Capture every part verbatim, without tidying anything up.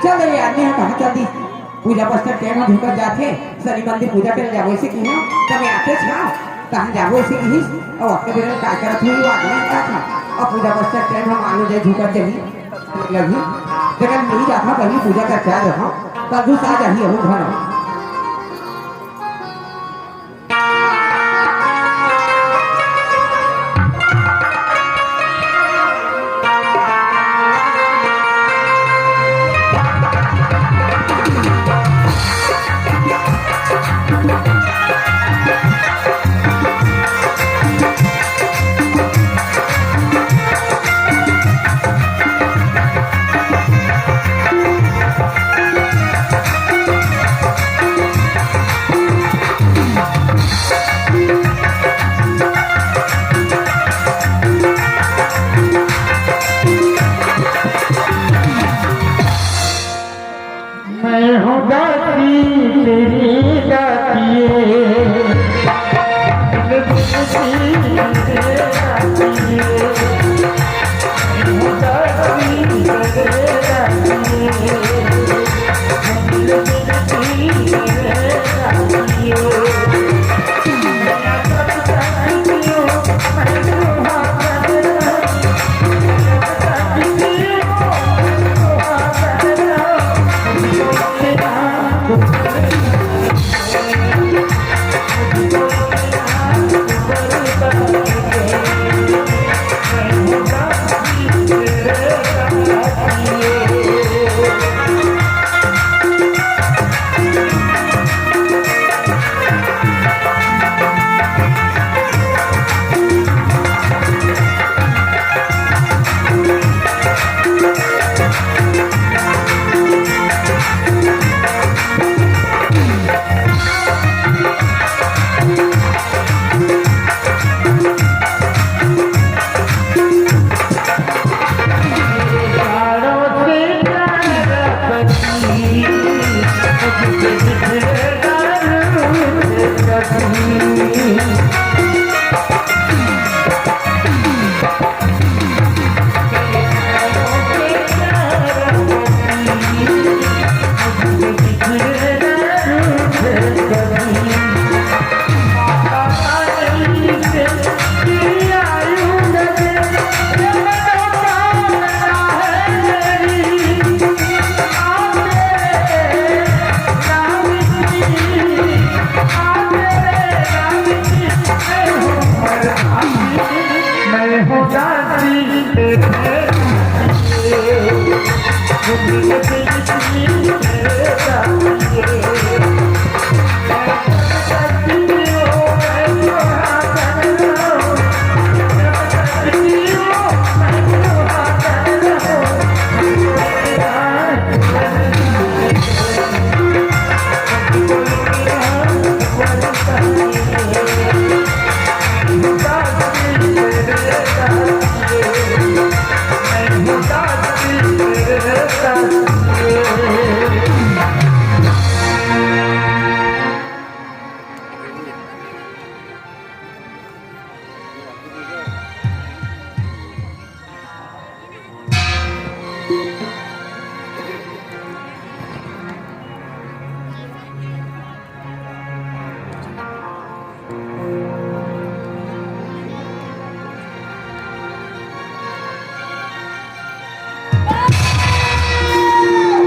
चल रे यार, मैं कहाँ चल दी? पूजा पाठ के टाइम ह ढुकत जाथे, शनि मंदिर पूजा करे जाबो अइसे किहूँ, त मैं आतेच हँव, तहन जाबो अइसे किहिस, अउ अतके बेरा काय करत होही, वो आदमी का था, अउ पूजा पाठ के टाइम हम आलू जाए झुकत चली, लगी, जगह नहीं जाता, पहली पूजा करके आ जाता, कल दूसरा जाही, अहू घर। मैं हूँ दाती तेरी दातिये, दिल तेरी दातिये।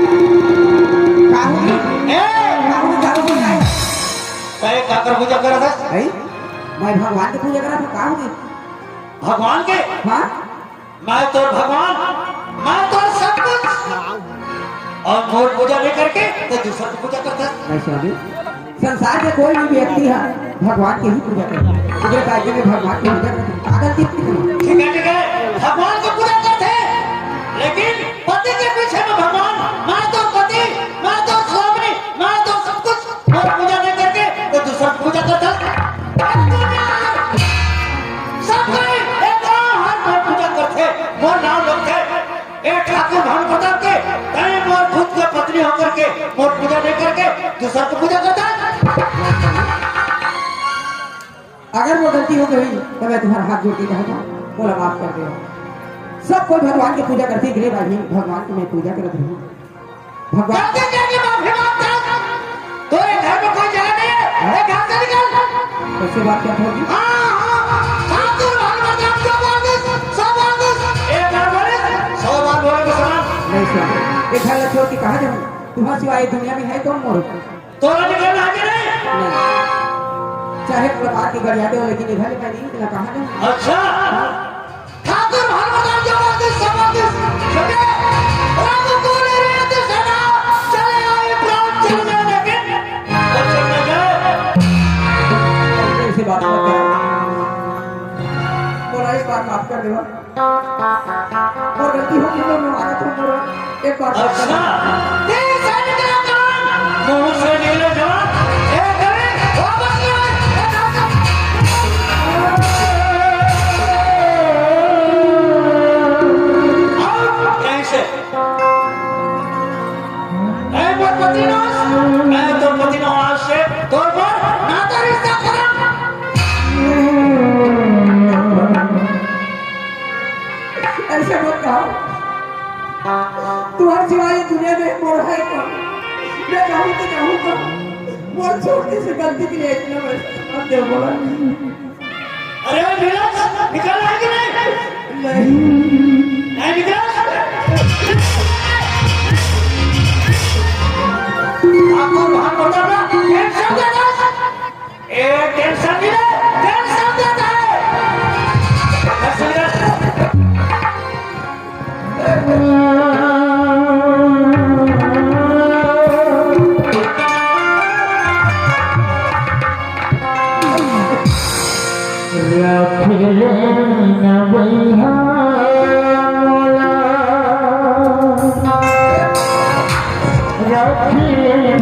का होगे? ए! का होगे? का होगे? अरे, काकर पूजा करत हस? अई, मैं भगवान के पूजा करत हँव, का होगे? भगवान के? हाँ। मैं तोर भगवान, मैं तोर सब कुछ। अउ मोर पूजा नइ करके तैं दूसर के पूजा करथस। नहीं स्वामी, संसार के कोई भी व्यक्ति ह भगवान के ही पूजा करथे। ओकरे पास जाके भगवान के पूजा करथे। का गलती करथे? ठीक है, ठीक है, भगवान के पूजा करथे, लेकिन पति के पीछे में भगवान, मैं तो पति, मैं तो स्वामी, मैं तो सब कुछ, मोर पूजा नहीं करके तो दूसर पूजा करथे। सब कोई एक हर मोर पूजा करथे, मोर नाम रखथे। ए ठाकुर भानु प्रताप के, तैं मोर खुद के पत्नी होकर के मोर पूजा नहीं करके दूसर के पूजा करथे। अगर वो गलती हो गई तो मैं तुम्हारा हाथ जोड़ के कहता हूँ, मोला माफ कर दे। सब कोई भगवान की पूजा करथे, गिरे भाई भगवान की मैं पूजा करत रहूँ। भगवान गलती करके माफी मांगता हूँ। तोरे घर में कोई जगह नहीं है, ये घर से निकल। कैसे बात करते हो जी? हाँ, हाँ, ठाकुर भानु प्रताप जो बोल दे, सौ बार दे। एक बार बोले, सौ बार बोले तो सुना। नहीं सुना। ये घर छोड़ के कहाँ जाऊँ? तुम्हारे सिवाय ये दुनिया में है कौन मोर? तोरा निकलना है कि नहीं? नहीं। चाहे प्रभात की गड़िया दे, लेकिन इधर मैं नहीं निकला, कहाँ जाऊँ? अच्छा। हाँ। ठाकुर भानु प्रताप जो बोल दे, सौ बार दे। सुनिए, राम को ले रहे थे सेना, चले आए प्राण चल गए, लेकिन बचन न गए। इसे बात मत करो। मोला एक बार माफ कर देवा। और गलती हो गई तो मैं मांगत हूँ, मोला एक बार माफ कर अच्छा। देवा। तेरे सैनिक का मुंह से निकले जवान, ए करे, वापस ले आए, ए ठाकुर। और कहीं से मैं मोर पति नो, मैं तोर पति नो, आज से तोर मोर नाता रिश्ता खत्म। ऐसे मत कहो। तुम्हारे सिवाय ये दुनिया में मोर है कौन? मैं रहूं तो रहूं कौन? मोर छोटी सी गलती के लिए इतना बड़ा मत दे बोला। अरे ओ नीरज, निकल रहा है कि नहीं? नहीं। नहीं निकल? आपको वहां पहुंचा था, टेंशन देता है। ए, टेंशन नहीं ले, टेंशन देता है। टेंशन देता है। रख लेना भैया मोला, रख लेना।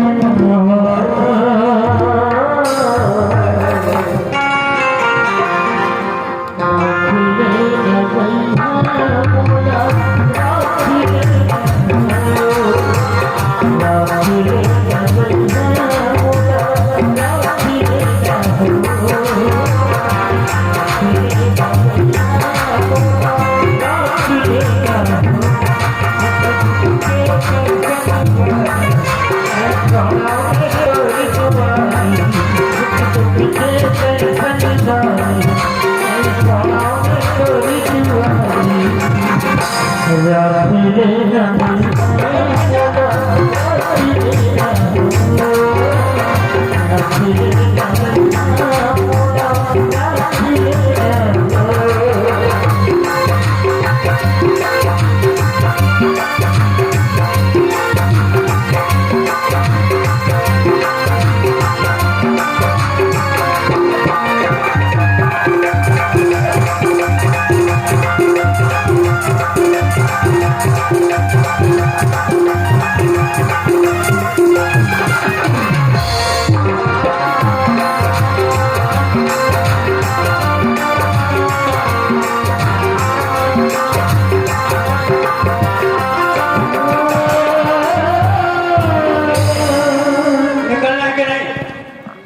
निकलना है कि नहीं?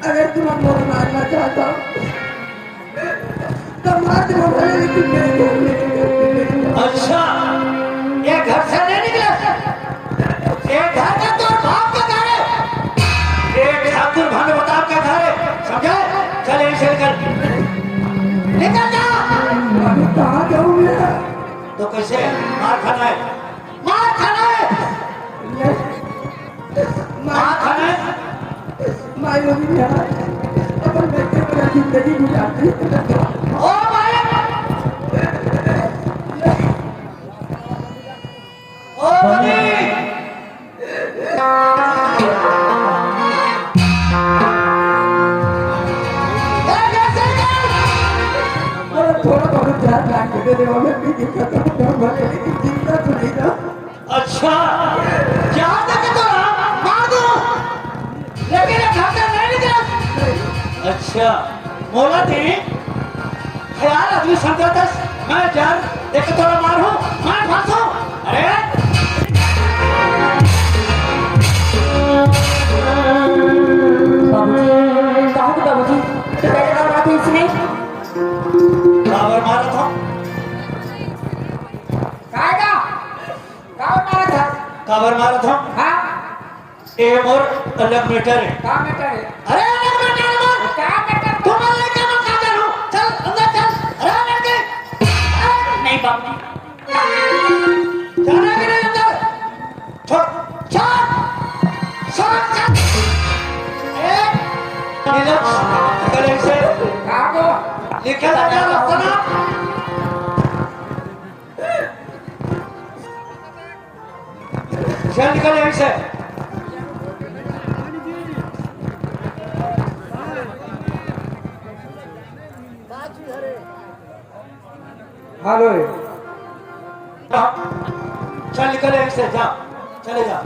अगर तुम हमको मारना चाहता हो, तो मार दो भले, लेकिन मेरे घर में। अच्छा, ये घर से नहीं निकला। ये घर का तोर बाप का घर है। ये ठाकुर भानु प्रताप का घर है, समझे? चल, यहीं से निकल, निकल जा। अभी कहाँ जाऊँ मैं? तो कैसे मार खाना है? मार खाना है। मार खाना है। माई लोग यहाँ अपन बेटे को जिंदगी गुजारती है। ओ माई। ओ बनी। तेरे वाले भी दिक्कत है, तो भले, लेकिन चिंता तो नहीं ना। अच्छा, क्या दिक्कत हो रहा? मार दो। लेकिन ये घर से नहीं निकला। अच्छा, मोला दे। ख्याल आदमी समझा था, मैं जान देख के थोड़ा मार हूँ, मैं फंस हूँ। अरे, बाबूजी, कहाँ थे बाबूजी? तो पहले बार बात हुई इसमें। काबर मारा था? काय का? काबर मारा था? काबर मारा था? हाँ। ए मोर अलग मैटर है। का मैटर है? अरे अलग मैटर है मोर। का मैटर? तुम लोग क्या मत काम करो। चल अंदर चल। अरे लड़के। अरे नहीं बाबूजी। जाना कि नहीं अंदर? छोड़। छोड़। छोड़, छोड़। ए, नीलम, गले से। कहाँ को? लिखे लगा रखना। चल निकल यहीं से। हेलो। चल निकल यहीं से, जा, चले जा।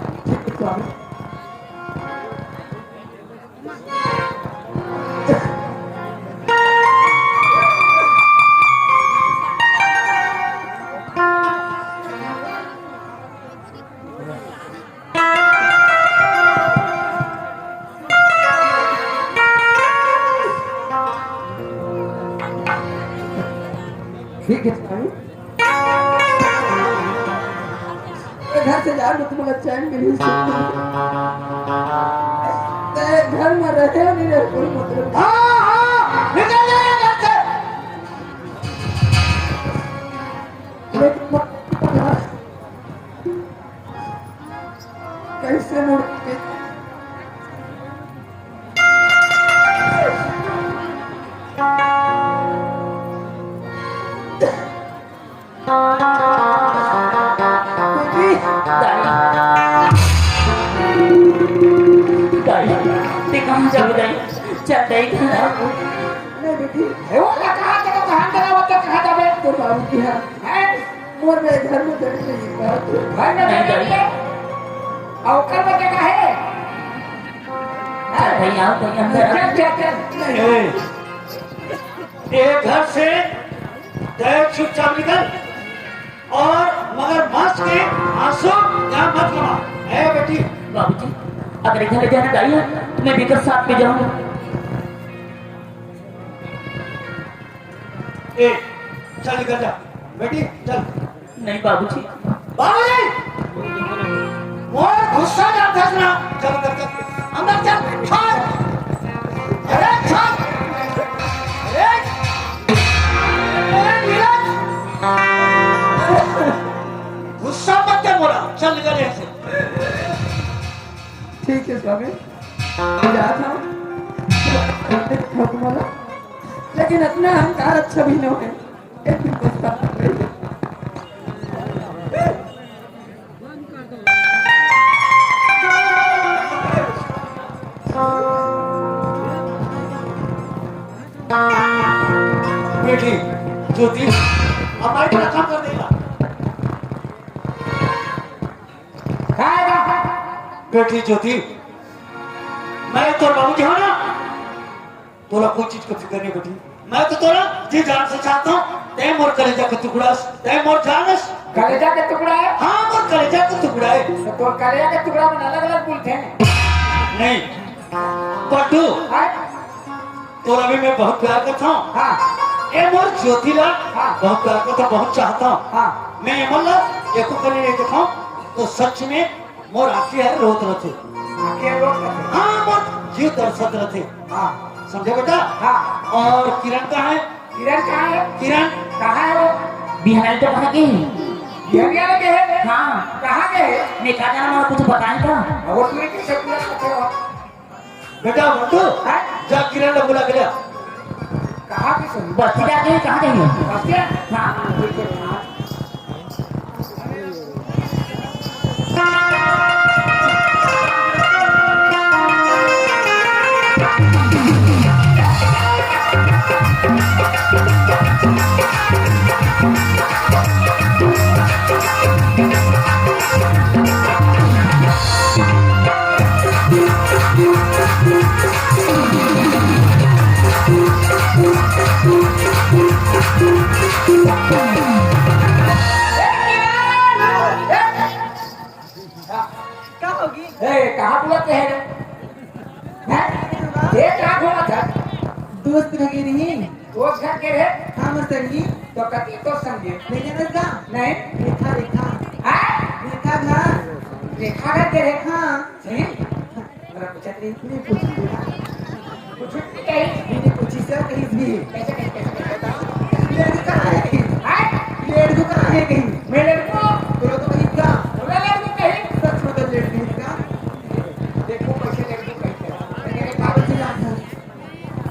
ठीक है, स्वामी। ए घर से जा, तुम्हारा चैन मिली। ते घर में रहे नहीं रहे, कोई मतलब। हाँ, हाँ, निकल जा घर से। लेकिन कैसे मुड़ के दाई, दाई, ते कहाँ जाबे दाई? चल दाई, घर आ। नहीं बेटी। हे वो ना कहाँ तेरे को कहाँ तेरा वो तो कहाँ जाबे? तो बाबू की है। हैं? मोर में घर में जमीन नहीं है। घर में नहीं, जमीन नहीं। नहीं है? और कर में जगह है? चल भैया, आओ भैया, अंदर आओ। चल, चल, चल। नहीं। ए, ए घर से दया चुपचाप निकल। और मगर मस्त के आंसू यहाँ मत कमा। ए बेटी। बाबूजी, अगर इधर ले जाना चाहिए, मैं भी साथ में जाऊंगा। ए, चल निकल जा। बेटी, चल। नहीं बाबूजी। बाबूजी! मोर गुस्सा जाता है ना। चल अंदर चल। अंदर चल। छोड़। अरे छोड़। अरे। अरे नीरज। गुस्सा मत कर मोरा। चल निकल यहाँ से। ठीक है स्वामी, मैं जाता हूँ। लेकिन इतना अहंकार अच्छा भी नहीं है। बेटी ज्योति, अब माइक रखा कर देगा। बेटी ज्योति, मैं तो बाबूजी हूँ ना। तोला कोई चीज का फिक्र नहीं बेटी, मैं तो तोला जी जान से चाहता हूँ। तै मोर कलेजा का टुकड़ा हस, तै मोर जान हस। कलेजा का टुकड़ा है? हाँ, मोर कलेजा का टुकड़ा है। तो तोर कलेजा का टुकड़ा मन अलग-अलग बोलते हैं। नहीं, बड्डू, हाँ? तोला भी मैं बहुत प्यार करता हूँ। हाँ। ए मोर ज्योति ला हाँ। बहुत प्यार करता हूँ, बहुत चाहता हूँ। हाँ। मैं एमन ला एको कनी नहीं देखा हूँ, तो सच में मोर आँखी हर रोत रथे। आँखी हर रोत रथे? हाँ, मोर जीव तरसत रथे। हाँ। समझे बेटा? हाँ। और किरण कहाँ है? किरण कहाँ है? किरण? कहाँ है वो? बिहारी तो कहाँ के है? बिहारिया के है? हाँ। कहाँ के है? मैं कहाँ जाना, मैं कुछ बताएं क्या? वो तूने कैसे पूरा करते हो? बेटा बंटू, हाँ? जा किरण ला बुला के ले आ। कहाँ की सुन? बस्ती जाके कहाँ जाएंगे? बस्ती? हाँ। का होगे? ए, कहाँ बुलाते हैं रे? हैं? ये का घूमत है? दोस्त घर गे रही। दोस्त घर गे रहे? हाँ, मोर संगी। तो कति तो संगी? नहीं जानस का? नहीं। रेखा, रेखा। हाँ? रेखा घर। रेखा घर गे रहे? हाँ। सही? हमरा पूछत रही। नहीं पूछी। कुछ भी कही? नहीं, नहीं पूछी सर, कहीं भी। कैसे, कैसे, कैसे, कैसे? लड़की कहाँ है कहीं? हाँ? लड़की कहाँ है कहीं? मैं लड़को। बोलो तो कहीं का? बोला लड़को कहीं? सच में तो लड़की का। देखो कैसे लड़की कहीं का। मैंने कहा, "बाबू जी, आप हैं।"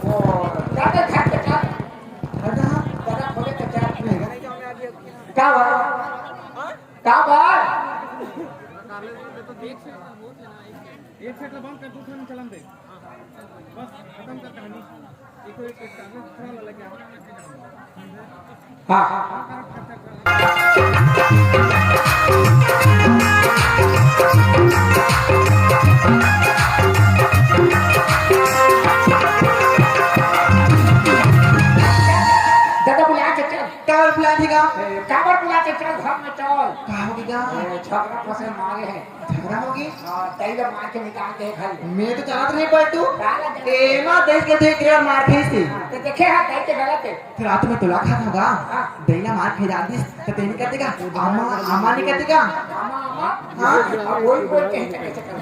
वो ज्यादा घर के साथ। हटा। ज्यादा खोले के साथ नहीं। का बात? का बात? एक सेट ला बंद कर, दूसरा में चलन दे। बस, खत्म कर कहानी। देखो, एक, एक कागज थोड़ा ला लगे। हाँ। दादा बुला के चल। काबर बुला देगा? ए, काबर बुला के चल, घर में चल। का हो गया? ए, झगड़ा फंसे मारे हैं। झगड़ा होगे? हाँ, तई ला मार के निकाल दे घर ले। मैं तो जानत नहीं पलटू। काला जाने। ए, माँ, देख के देख रहे मार खींच दी। हाँ, तो देखे हाँ, तई के गलत है। फिर रात में तोला खात होगा। हाँ। दई ला मार खींच दिस, तो तेनी कर देगा। आमा, आमा नहीं कर देगा। आमा, आमा। हाँ। अब वही बोल के ही तो कैसे कर।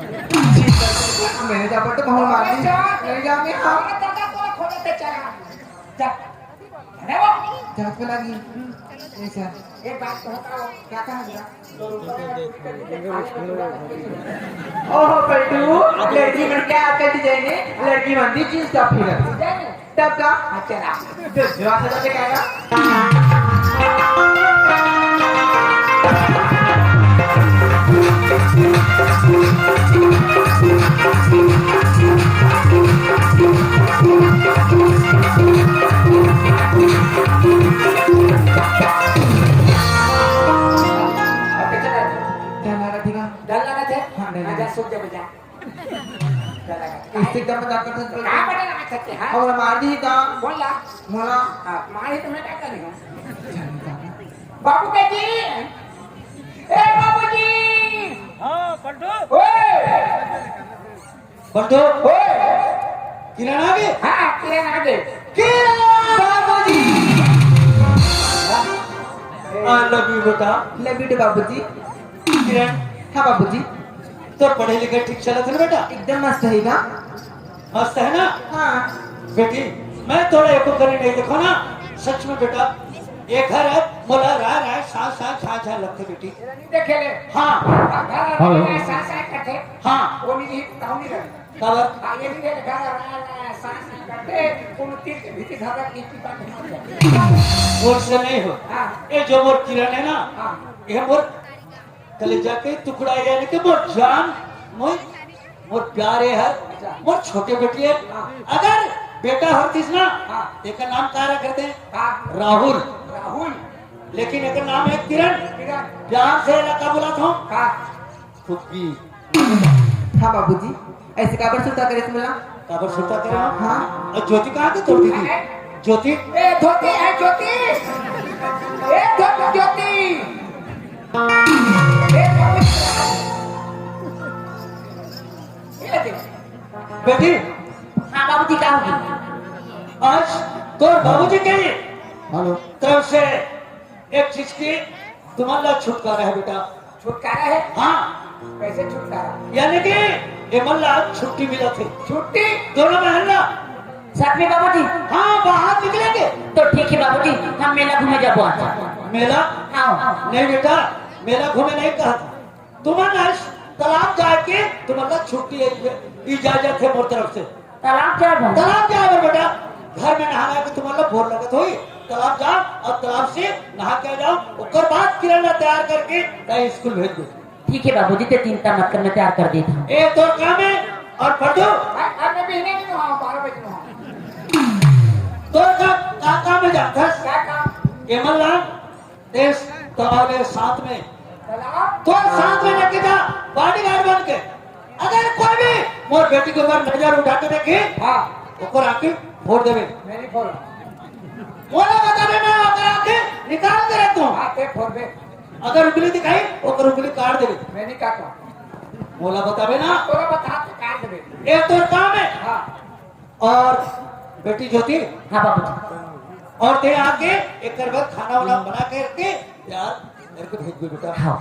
मैंने जा पर तो बहुत मार दी। अच्छा। नहीं जा मैं, हाँ। अरे दादा, तोला खोले ते चला। जा। अरे वो। जात पे लगी। ऐसा। एक बात तो बताओ। क्या कहा गया? ओहो, पलटू, लड़की मन के आजकल डिजाइन है, लड़की मन भी जींस टॉप पहनत। तब का? अच्छा ना। तो जवाब से तो क्या कहा? डर लगा थी का? डर लगा थे? हाँ, डर लगा। जा, सूत जा, बजा। डर लगा। इससे क्या मजाक करते हैं? कहाँ बजा लगा सकते हैं? और मार दी का? बोल ला। बोला। हाँ, मार ही तो मैं क्या करी हूँ? बाबू बेटी, ए बाबू जी। हाँ, पलटू। ओए। बंधु, ओए! किरण आ गए? हाँ, किरण आ गए। किरण! बाबूजी! I love you बेटा। Love you too बाबूजी। किरण। हाँ बाबूजी। तो पढ़े लिखे ठीक चलत है ना बेटा? एकदम मस्त है ना? मस्त है ना? हाँ। बेटी, मैं थोड़ा एको करी नहीं देखो ना, सच में बेटा, ये घर है, मोला रह रहा है, साथ साथ साथ साथ लगते बेटी। देखे ले। हाँ। घर हेलो। साथ साथ करते। हाँ। वो नहीं, ताऊ नहीं रहे। काबर? हाँ, ये नहीं है, घर आ रहा है, सांस नहीं करते, कोनो तीर के भीतर धरा की की बात नहीं करते। मोर से नहीं हो। हाँ। ये जो मोर किरण है ना, हाँ। ये मोर कलेजा के टुकड़ा, यानी कि मोर जान, मोर, मोर प्यारे है, अच्छा। मोर छोटे बेटी है। हाँ। अगर बेटा होतीस ना, हाँ। एकर नाम का रख देते? हाँ। राहुल। राहुल। लेकिन एकर नाम है किरण। किरण। प्यार से एला का बोलत हूँ? हाँ। फुग्गी। हाँ बाबूजी, ऐसे काबर सुरता करे मोला? काबर सुरता करे? हाँ। और ज्योति कहाँ के तोर दीदी? ज्योति? ए, धोती है, ज्योति। ए, धोती, ज्योति। ए, बाबूजी। ए, देख। बेटी। हाँ बाबूजी, का होगे? आज तोर बाबूजी के हेलो। तरफ से एक चीज की तुम्हारा छुटकारा है बेटा। छुटकारा है? हाँ। कैसे छुटकारा? यानी कि ये मन ला छुट्टी मिला थे। छुट्टी? दोनों बहन ला। सच में बाबूजी? हाँ, बाहर निकलेंगे। तो ठीक है बाबूजी, हम मेला घूमे जाबो आज। मेला? हाँ। नहीं बेटा, मेला घूमे नहीं कहा था। तुमन आज तालाब जाके तुमन ला छुट्टी है, इजाजत है मोर तरफ से। तालाब जाए बर? तालाब जाए बर बेटा, घर में नहाना है तो तुमन ला बोर लगत होई, तालाब जाओ और तालाब से नहा के आ जाओ, ओकर बाद किरण ला तैयार करके तय स्कूल भेज दो। ठीक है बाबूजी, ते चिंता मत कर, मैं तैयार कर देता हूँ। ए, तोर काम है और पढ़ दो। मैं, मैं बिहने नहीं हूँ, बारह बजे हूँ। का काम हे जानथस? का काम? एमन ला देश तलाव ले साथ में, तलाव? तो साथ में लेके जा, बॉडीगार्ड बन के। अगर कोई भी मोर बेटी के ऊपर नजर उठा के देखी, हाँ। ओकर आँखी फोड़ देबे। मैं नहीं फोड़। मोला बताबे ना, ओकर आँखी निकाल दे रहे तू। हाँ, ते फोड़ दे। अगर उंगली दिखाई, ओकर उंगली काट देबे। मैं नहीं काटूं। मोला बताबे ना। तोला बता के काट देबे। ये तोर काम है। हाँ। और बेटी ज्योति, हाँ बाबूजी। और ते आके एकर बाद खाना वाना बना के रख के यार, मेरे को भेज दो बेटा। हाँ।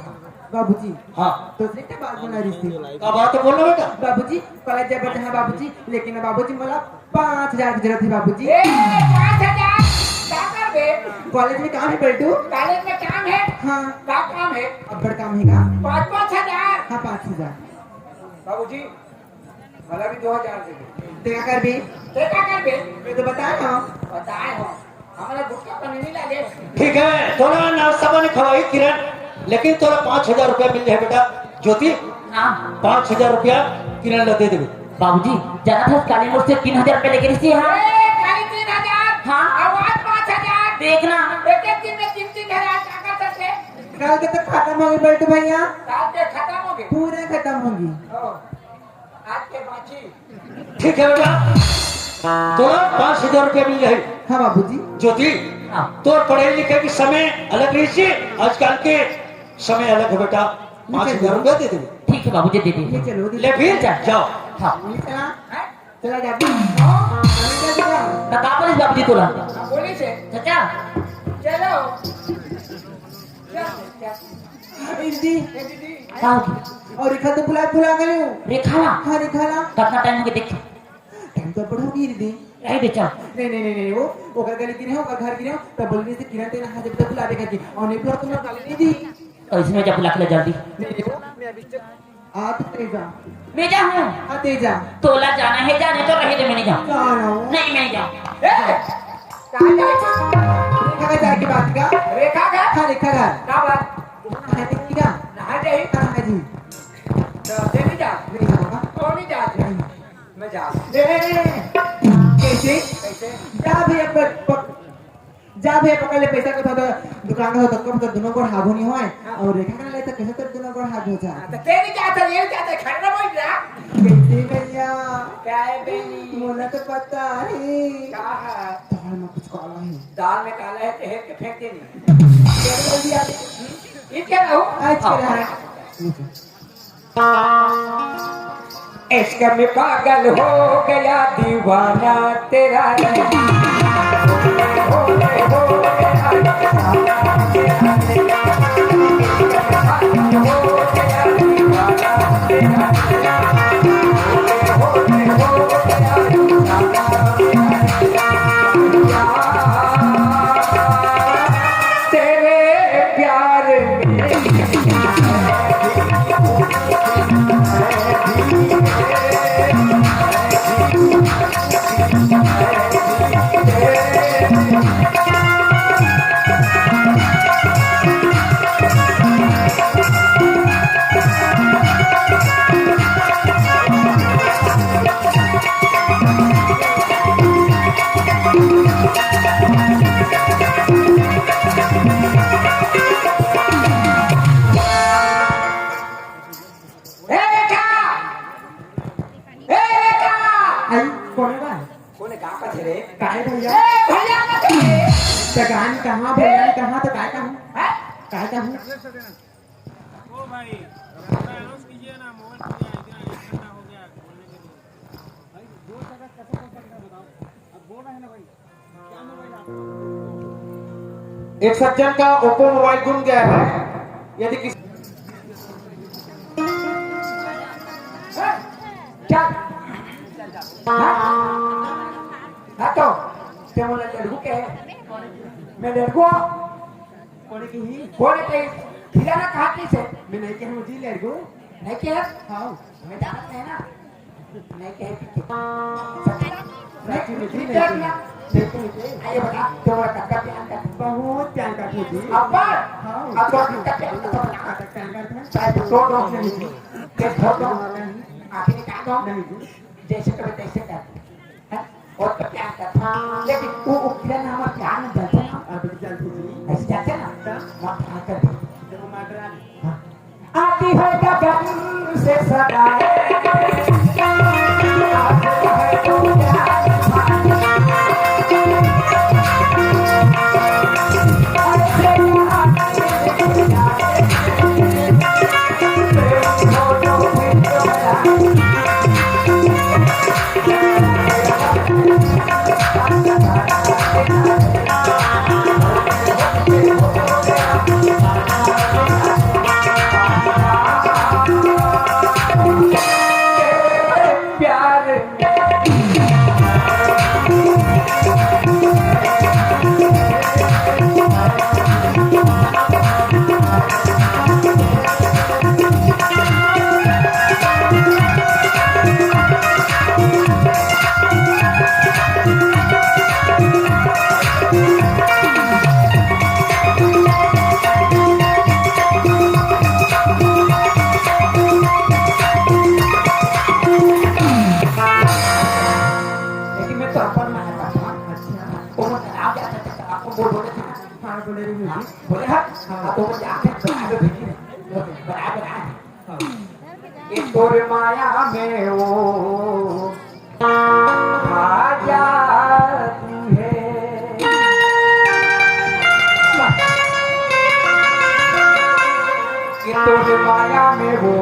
बाबूजी, हाँ। तो से का बात बना रही थी? का बात है, बोल ना बेटा। बाबूजी, कॉलेज जाबे जहाँ बाबूजी, लेकिन बाबूजी मोला पाँच हजार की जरूरत है बाबूजी। ए, पाँच हजार? का करबे? कॉलेज में काम है बेटू। कॉलेज में काम है? हाँ। का काम है? अब्बड़ काम है का? पाँच, पाँच हजार। हाँ, पाँच हजार। बाबूजी, मला भी दो हजार दे दे। ते का करबे? ते का करबे? मैं तो बताए हूँ। बताए हूँ। हमारा गुटखा पानी नहीं लागे। ठीक है, तोला नाश्ता पानी खवाई किरण, लेकिन तोला पाँच हजार रुपया मिल जाए बेटा। ज्योति, हाँ। पाँच हजार रुपया किरण ला दे देबे। बाबूजी, जाना था काली मोर से तीन हजार रुपया लेके रही थी, हाँ। ए, खाली तीन हजार? हाँ। आवाज पाँच हजार। देखना। एक एक दिन में तीन तीन हजार का कर सकते? कल के तो खत्म हो गई बेटू भैया। कल के खत्म हो गई। पूरे खत्म हो गई। ओ। आज के बाची। ठीक है बेटा, तोला पाँच हजार रुपया मिल जाए। हाँ बाबूजी। ज्योति, हाँ। तोर पढ़े लिखे की समय अलग रही थी, आजकल के समय अलग है बेटा। पाँच हजार रुपया दे दे। ठीक है बाबूजी, दे दे। ले चलो, दे ले फिर, चल। जाओ। हाँ। ले चला। चला जा। हाँ, ले चला। तो का बोलिस बाबूजी तोला? बोलिस हे। चाचा। चलो। दीदी। का हो गया? और रेखा तो बुला, बुला गए हो। रेखा ला? हाँ, रेखा ला। कितना टाइम हो गया देख? टाइम तो बड़ा हो गया दीदी। नहीं बेचा। नहीं, नहीं, नहीं, नहीं, वो, वो घर गली की रहे, वो घर की रहे, तब बोल रही थी, "किरण तेरे हाथ जब तक बुला देगा जी।" और नहीं बुला, तुमने गाली नहीं दी। तो इसमें जब बुला के ले जल्दी। नहीं, नहीं, वो, मैं अभी चल-, आ, तू तेजा। मैं जा हूँ। हाँ, तेजा। तोला जाना है, जाने तो रहे दे, मैं नहीं जाऊँ। जा रहा हूँ। नहीं, मैं नहीं जाऊँ। ए, कहाँ जा? रेखा का जाए की बात का? रेखा का? हाँ, रेखा का। का बात? नहाए देखी का? नहाए जाई? हाँ, हाँ जी। तो दे नहीं जा? नहीं जाऊँगा। कौन नहीं जा? नहीं। मैं जा। ए, ए, ए, कैसे? कैसे? जा भैया, प-, प-, जा भैया, पकड़ ले पैसा के, तो दुकान का तो कब तो दोनों को हागो नहीं होए। हाँ। और रेखा का ले तो कैसे तो दोनों को हागो जा। हाँ, तो तेरी क्या था, ये क्या था, खड़ा बोल रहा? कैसे भैया? क्या है बेनी? मोला तो पता है। क्या है? दाल में कुछ काला है। दाल में काला है तो हेर के फेंक देनी। क्या बोल दिया? ये क्या हो? आज क्या है? इश्क में पागल हो गया दीवाना तेरा। तेरे प्यार में ए रेखा! ए रेखा! आई, कोन बा? कोन का कथे रे? काय भैया? ए भैया कथे रे? त गान कहाँ भैया, कहाँ त काय कहूँ? हैं? काय कहूँ? ओ भाई, अनाउंस कीजिए ना, मोबाइल कीजिए, इतना एक घंटा हो गया बोलने के लिए। भाई, दो सेकंड कैसे बोल सकते हैं बताओ? अब बोल रहे हैं ना भाई। एक सज्जन का ओप्पो मोबाइल गुम गया है। यदि किसी, क्या? हाँ? हाँ तो, ते मोला लड़कू के? मैं लड़कू? कोने की ही? कोने के? खिलाना कहाँ की से? मैं नहीं कहूँ जी लड़कू। नहीं कह? हाँ। मैं जानत नहीं ना। नहीं कहे कि नहीं, नहीं, नहीं, नहीं, नहीं। आइए बता, तुम्हारा कब का प्यार करती? बहुत प्यार करती थी। अब्बा? हाँ। अब तो कब का प्यार करता? हाँ, तब प्यार करता है। चाहे तो दो दो नहीं जी। एक धर दो। नहीं। आखिरी का दो। नहीं जी। जैसे कहे तैसे कर। हैं? और तो प्यार करता। लेकिन वो, वो किरण हमारा बोले, हाँ, बोले, हाँ, हाँ, तो बोले, आके बना दो, बना, बना। हाँ। ये तोरे माया में वो खा जाती है। ये तोरे माया में वो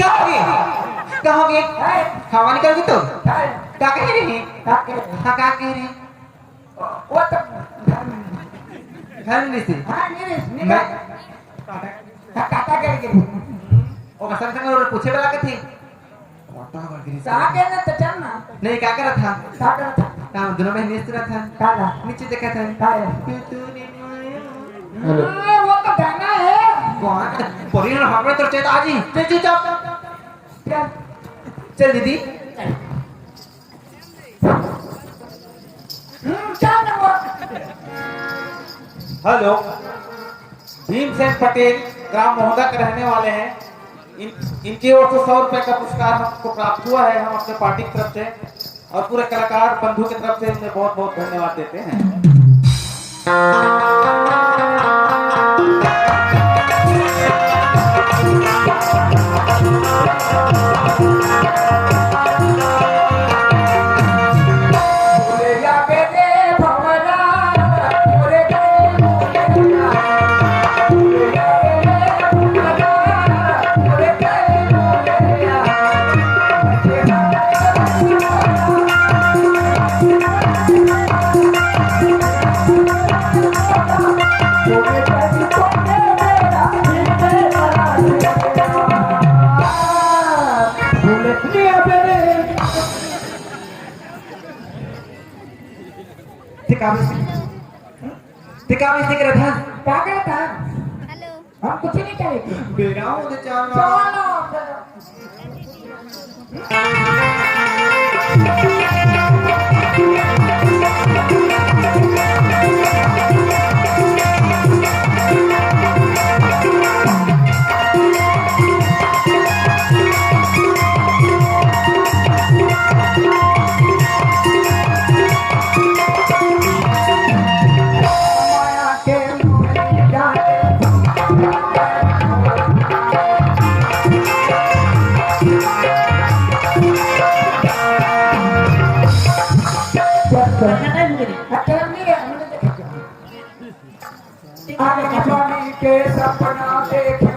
का होगे? का होगे? हवा निकल गे तो? का कहे रहे? हाँ, का कहे रहे? वो तो घर में नहीं से। हाँ, नहीं रहे, नहीं मैं रहे। हाँ, काका कर गे। ओ कसम से और पूछे वाला के थे। काका कर गे। कहाँ के ना तो चल ना। नहीं, का करत था? का करत था? काम दोनों में नीचे रहत था। का का? नीचे देखत था। का है? तू, तू रे माया। हेलो। हाँ, वो तो गाना है। कौन? परी ना हमें तो चेता जी। चल, चल, चल। चल। चल दीदी। हम्म, क्या नंबर? हेलो, भीमसेन पटेल ग्राम मोहदा के रहने वाले हैं। इन, इनकी ओर से सौ रुपए का पुरस्कार हमको प्राप्त हुआ है, हम अपने पार्टी की तरफ से और पूरे कलाकार बंधु की तरफ से उन्हें बहुत बहुत धन्यवाद देते हैं। ते का बेइज्जती, ते का बेइज्जती करत हस? का करत हस? हम कुछ नहीं करेंगे। बेरा हो दे चाला। चाला। आकाशवाणी के सपना देखे।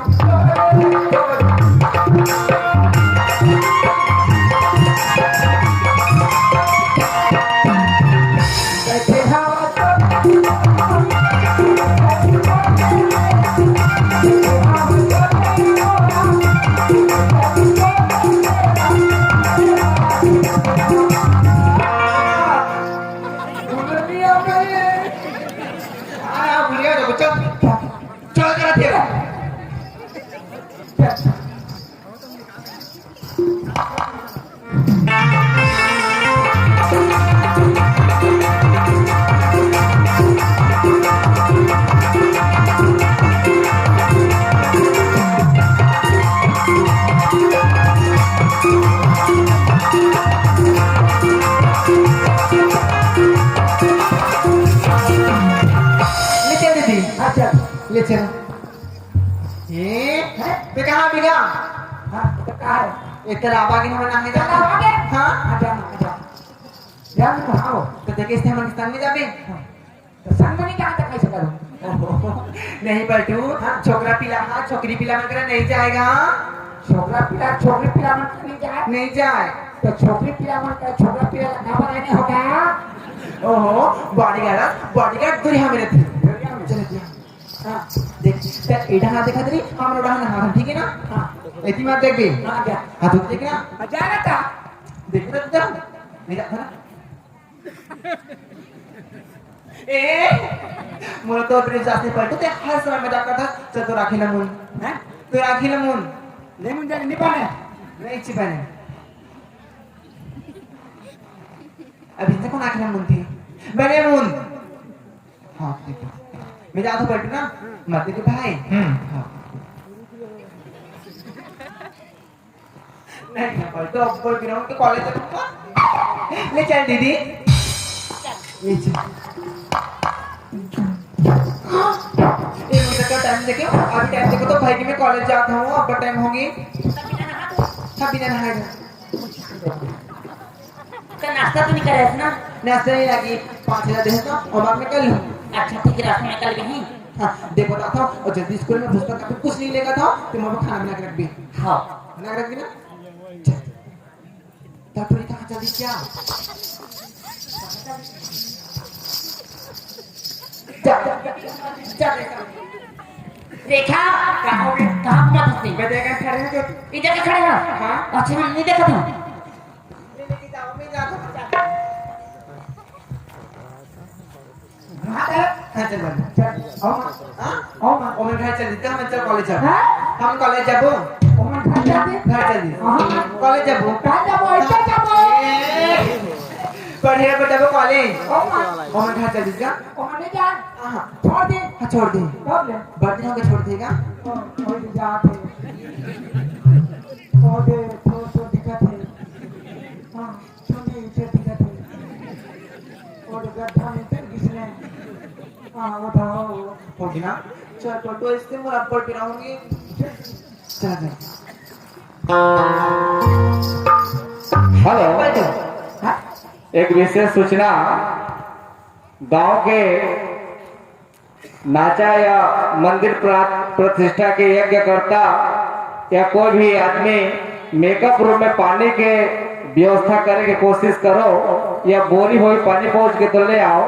अरे, आप भूल गए तो चल, चल करा तेरा। ले चल दीदी। अच्छा। ले चल। ए, हैं? ते कहाँ बिगा? हाँ, तो कहाँ है? ए, तेरा आबा के नंबर ना है चल, जाता? आबा के? हाँ? आ जा, आ जा। जा, तो आओ। तो देखे, इसने हमन के संग में जाबे? हाँ। तो संग में नहीं जाता, कैसे करूँ? ओहो, नहीं पलटू, हाँ। छोकरा पिला, हाँ, छोकरी पिला मन करा नहीं जाएगा। छोकरा पिला, छोकरी पिला मन करा नहीं जाए? नहीं जाए। तो छोकरी पिला मन करा, छोकरा पिला ला का बनाने होगा? ओहो, bodyguard, bodyguard दूरी हमें रहती। दूरी हमें। चलो, चलो। हाँ, देख, ते एडा हाथ दिखा दे, हम लोग हाथ, ठीक है ना? हाँ। इतनी बात देख भी। हाँ, क्या? हाथ देख ना? हाँ, जा रहा था। देख ना, देख ना। नहीं जाता ना। ए, मोला तो अपने सास ने पलटू, ते हर समय मजाक करता, चल तो राखी ना मुन। हैं? तो राखी ना मुन। नहीं मुन जाने, नहीं पाने। नहीं अच्छी पाने। अभी तक कौन आखिर मुन थी? बड़े मुन। हाँ, ठीक है। मैं जाता हूँ पलटू ना, मत देखो भाई। हम्म। हाँ। नहीं, नहीं, पलटू, अब कोई गिराऊँ तो college जाऊँगा। ले चल दीदी। ले चल। ये मुझे का time देखो, अभी time देखो तो भाई कि मैं college जाता हूँ, अब time होगी। हाँ, बिना नहाए। तो नाश्ता तो नहीं करे ना? नाश्ता नहीं लगी, पाँच हजार दे तो, और बाद में कर लूँ। अच्छा, ठीक है, रास्ते में कर लेंगे। हाँ, दे बताता हूँ, और जल्दी स्कूल में पुस्तक कापी कुछ नहीं लेगा था, तो मैं खाना बना के रख दी। हाँ। बना के रख दी ना? चल। तब फिर कहाँ जल्दी क्या? जा, जा, जा, जा, जा। रेखा, कहाँ हो गई? कहाँ घुमा था? मैं देखा खड़े हैं जो। इधर के खड़े हैं? हाँ। अच्छा, हम नहीं देखा था। हाँ, चल, चल। हाँ? ओमन घर चल दीजिए, हम चल college जाबो। हाँ? हम college जाबो। ओमन घर जाबे? घर चल दीजिए। हाँ। College जाबो। कहाँ जाबो? ऐसे जाबो। ए, पढ़े पर जाबो college। ओमन। ओमन घर चल दीजिए। ओमन नहीं जा। हाँ। छोड़ दे। हाँ, छोड़ दे। कब ले? बर्तन होके छोड़ देगा। हाँ, छोड़ दे, जा दे। छोड़ दे, छोड़, छोड़, दिक्कत है। हाँ। चुंदी नीचे दिखत हे। वो तो गड्ढा में फिर किसने? हाँ, वो था, वो। होगी ना? चल, तो, तो इससे मुरब्बड़ पिराऊंगी। चल, चल। Hello। हाँ? एक विशेष सूचना, गांव के नाचा या मंदिर प्रा-, प्रतिष्ठा के यज्ञकर्ता या कोई भी आदमी makeup room में पानी के व्यवस्था करे के कोशिश करो, या बोरी होई पानी पहुंच के तो ले आओ,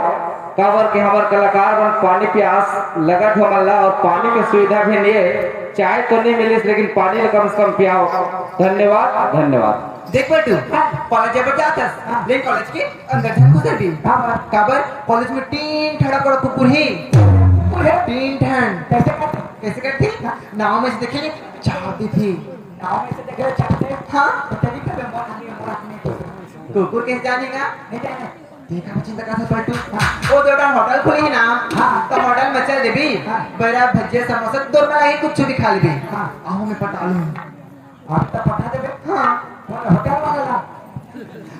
काबर के हमर कलाकार मन पानी प्यास लगत हमन ला, और पानी के सुविधा भी नहीं है। चाय तो नहीं मिलिस, लेकिन पानी ला कम से कम पियाओ। धन्यवाद, धन्यवाद। देख बेटू, हाँ। पहले जब जातस, हाँ। लेकिन college के अंदर झन घुसर भी। हाँ, हाँ। काबर? College में टीन ठड़ा करो कुकुर ही। कुकुर है? टीन ठन। कैसे करते? कैसे करते? हाँ। नाव में से देखे ले, चाहती थी। नाव में से देखे ले, चाहते? हाँ। तो चलिए, फिर मैं आदमी, मैं आदमी। कुकुर कैसे जानेगा? नहीं जाने। देखा, मैं चिंता करता पलटू। हाँ। वो जो होटल खुली है ना, हाँ। तो होटल में चल देबी। हाँ। बड़ा भजिया, समोसा, दो मलाई कुछ भी खा लेबी। हाँ। आओ, मैं पटा लूँ। आप तो पटा देबे। हाँ। कौन होटल वाला ला?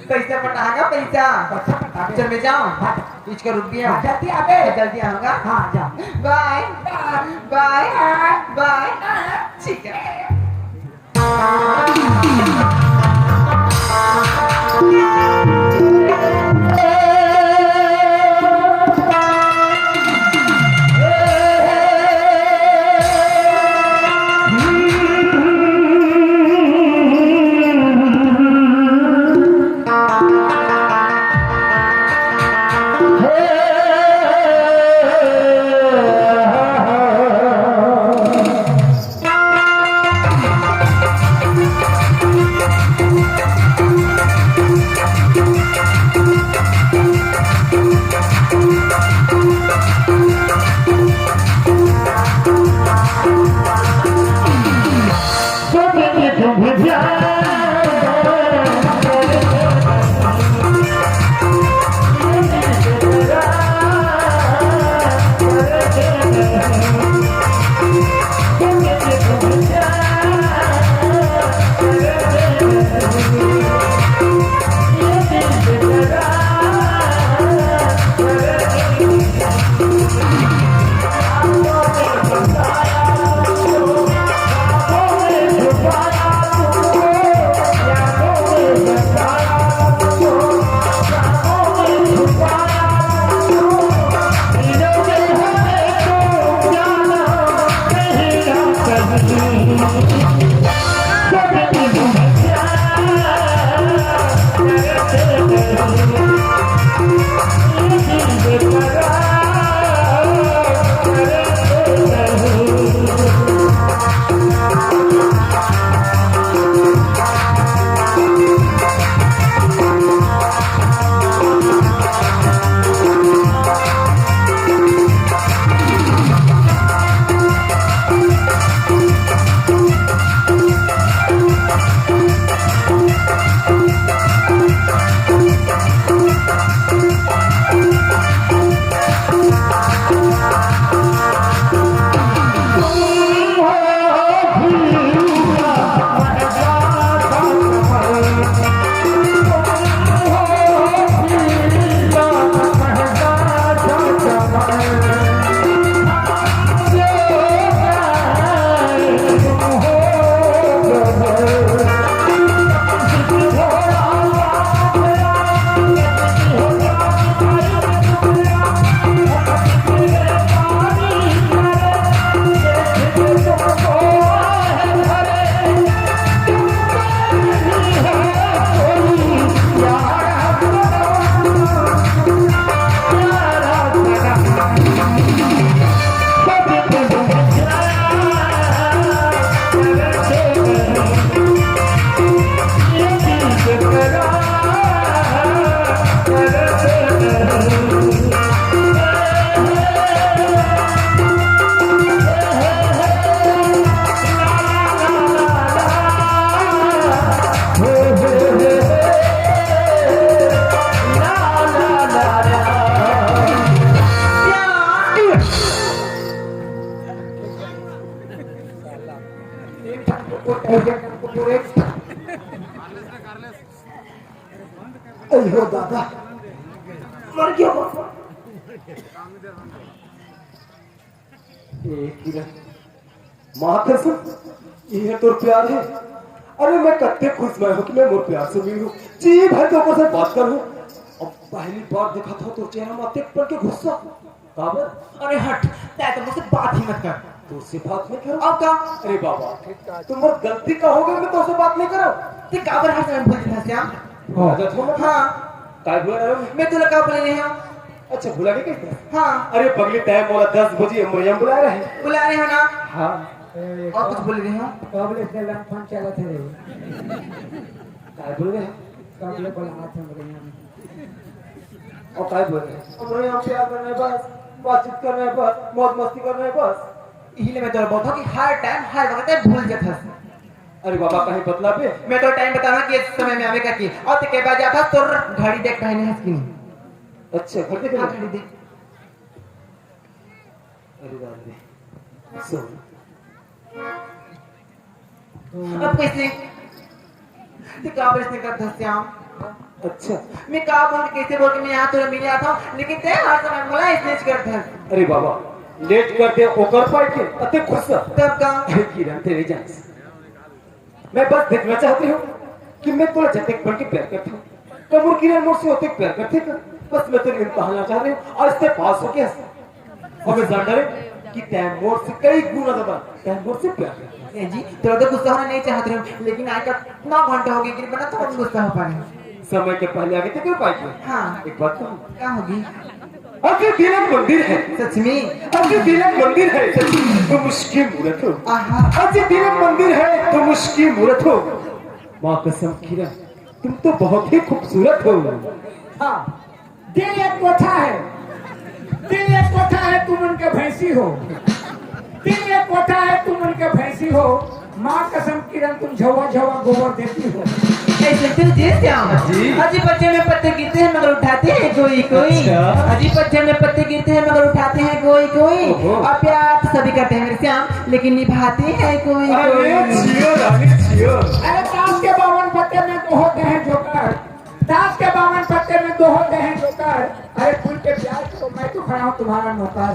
पैसा पटाएगा, पैसा। पैसा पटावे। चल, मैं जाऊँ। हाँ। इसका रुक गया। हाँ, जल्दी आवे। जल्दी आऊँगा। हाँ, जा। Bye। Bye। Bye। Bye। ठीक है। अयो दादा, मर गया बाबा। ए किरण, माँ कसम, ये तोर प्यार है। अरे मैं कत्ते खुश मैं हूँ कि मैं मोर प्यार से मिलूँ। जी भर के ओकर से बात करूँ। अब पहली बार देखा था तोर चेहरा में अतेक पल के गुस्सा। काबर? अरे हट, तै तो मुझसे बात ही मत कर। तोर से बात नहीं करूँ? अब का? अरे बाबा, तुम्हार गलती का हो गया, मैं तोर से बात नहीं करूँ। ते काबर हर समय भूल जाता श्याम? हाँ। अच्छा, छोड़। हाँ। काय बोल रहे हो? मैं तोला का बोले रहे हूँ? अच्छा, भुला के कैसे? हाँ। अरे पगली, तय मोला दस बजे अमरैया बुला रहे हैं। बुला रहे हो ना? हाँ। ए, और कुछ बोल रहे हो? कब ले से लमफन चलत है रे? काय बोल रहे हैं? कब ले बुला रहे हैं अमरैया में? और काय बोल रहे हैं? अमरैया में प्यार करना है बस, बातचीत करना है बस, मौज मस्ती करना है बस। यही ले मैं तोला बोलता हूँ कि हर टाइम, हर वक्त भूल जाता है। अरे बाबा, कहीं बतला बे। मैं तो टाइम बताना कि इस समय में आवे का की। और ते के बाद जाता तोर घड़ी देख पहने हस कि नहीं? अच्छा, घड़ी देख हाँ, ले। घड़ी देख। अरे बाप रे। सुन। अब कैसे? ते का प्रश्न करता श्याम? अच्छा। मैं का बोल के, कैसे बोल के मैं यहाँ तोला मिले आता हूँ, लेकिन ते हर समय मोला इसने करता है। अरे बाबा, लेट कर दे, ओकर पाई के, अते खुश। तब का? अरे किरण, तेरे जान से। मैं बस देखना चाहती हूँ कि मैं तोला जतेक बन के प्यार करती हूँ। कमर किरण मोर से ओतेक प्यार करथे का? बस मैं तो इम्तिहान लेना चाह रही हूँ। आज ते पास हो गया। अब मैं जान डारे कि तै मोर से कई गुना ज्यादा, तै मोर से प्यार करथे। ए जी, तोला तो गुस्सा होना नहीं चाहत रहे हूँ, लेकिन आज का इतना घंटा हो गया कि बना तो गुस्सा हो पा रहे हैं। समय के पहले आगे तो क्यों पाई? हाँ। एक बात कहूँ? क्या होगी? अजय दिलक मंदिर है। सच में? अजय दिलक मंदिर है। सच में? तुम उसकी मूरत हो। आहा। अजय दिलक मंदिर है, तुम उसकी मूरत हो। माँ कसम किरण, तुम तो बहुत ही खूबसूरत हो। हाँ, दिल एक कोठा है, दिल एक कोठा है, तुम उनके भैंसी हो। दिल एक कोठा है, तुम उनके भैंसी हो। माँ कसम किरण, तुम झवा झवा गोबर देती हो। ऐसे तो जी श्याम। जी। अजी पत्ते में पत्ते गिरते हैं मगर उठाते हैं कोई कोई। अच्छा। अजी पत्ते में पत्ते गिरते हैं मगर उठाते हैं कोई कोई। ओहो। और प्यार तो सभी करते हैं मेरे श्याम, लेकिन निभाते हैं कोई अरे कोई। जियो रानी जियो। अरे ताश के बावन पत्ते में दो होते हैं जोकर, ताश के बावन पत्ते में दो होते हैं जोकर। अरे फूल के प्यार को मैं तो खड़ा हूँ तुम्हारा नौकर।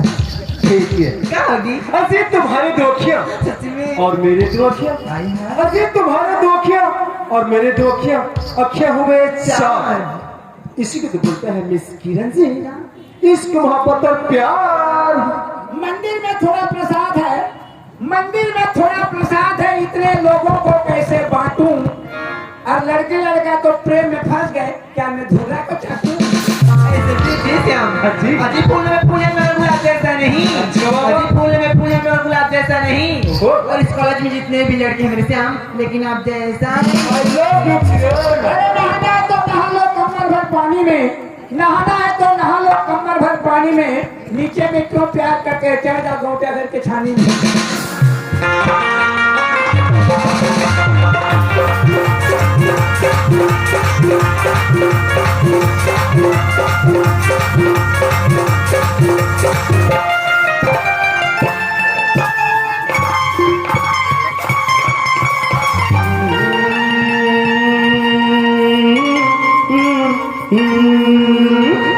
ठीक है। क्या होगी? अजी तुम्हारे दो अखियाँ सच में? और मेरे दो अखियाँ। आई ना। अजी तुम्हारे दो अखियाँ और मेरे दो अखियाँ, अखियाँ हुए चार। इसी को तो बोलता है मिस किरण जी, इश्क मोहब्बत और प्यार। मंदिर में थोड़ा प्रसाद है, मंदिर में थोड़ा प्रसाद है, इतने लोगों को कैसे बांटूं? और लड़के लड़का तो प्रेम में फंस गए, क्या मैं धूरा को चाटूं? ऐसे जी, जी श्याम। हाँ जी। अजी फूल में फूल है मगर गुलाब जैसा नहीं। अच्छा। अजी फूल में फूल है मगर गुलाब जैसा नहीं। ओहो। और इस कॉलेज में जितने भी लड़के हैं मेरे श्याम, लेकिन आप जैसा नहीं। I love you, किरण। अरे नहाना है तो नहा लो कमर भर पानी में, नहाना है तो नहा लो कमर भर पानी में, नीचे में क्यों प्यार करते हैं, चढ़ जाओ गौटिया घर के छानी में।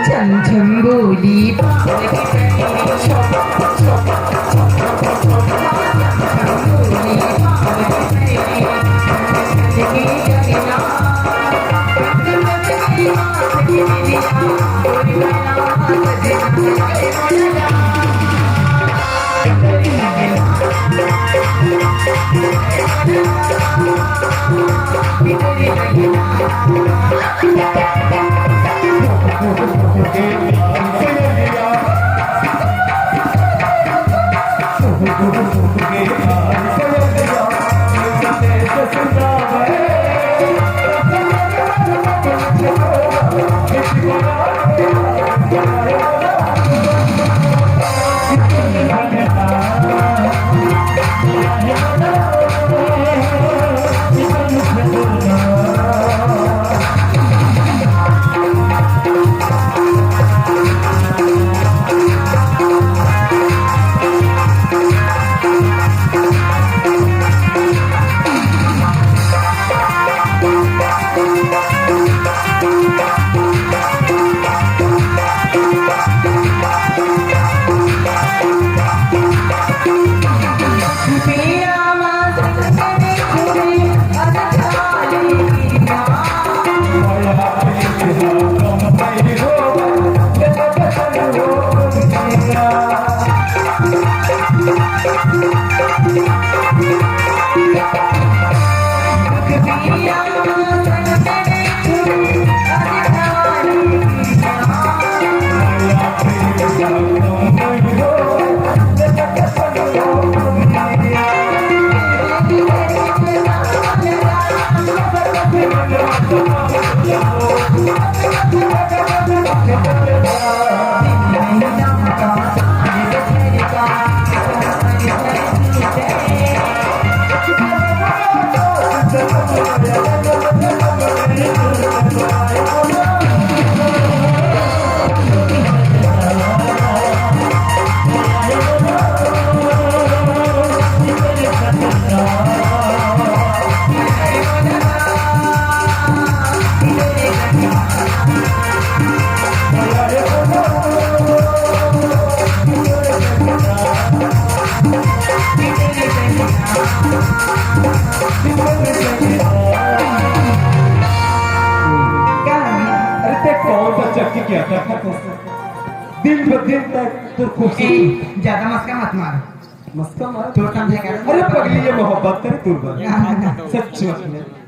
झम झम बोली पावती। अरे ते कौन सा चक्की किया था? दिन ब दिन तक तोर खूबसूरती। ए, ज्यादा मस्का मत मार। मस्का मार? तोर समझे का? अरे पगली, ये मोहब्बत करे तोर बर। ना, ना, ना। सच बात है।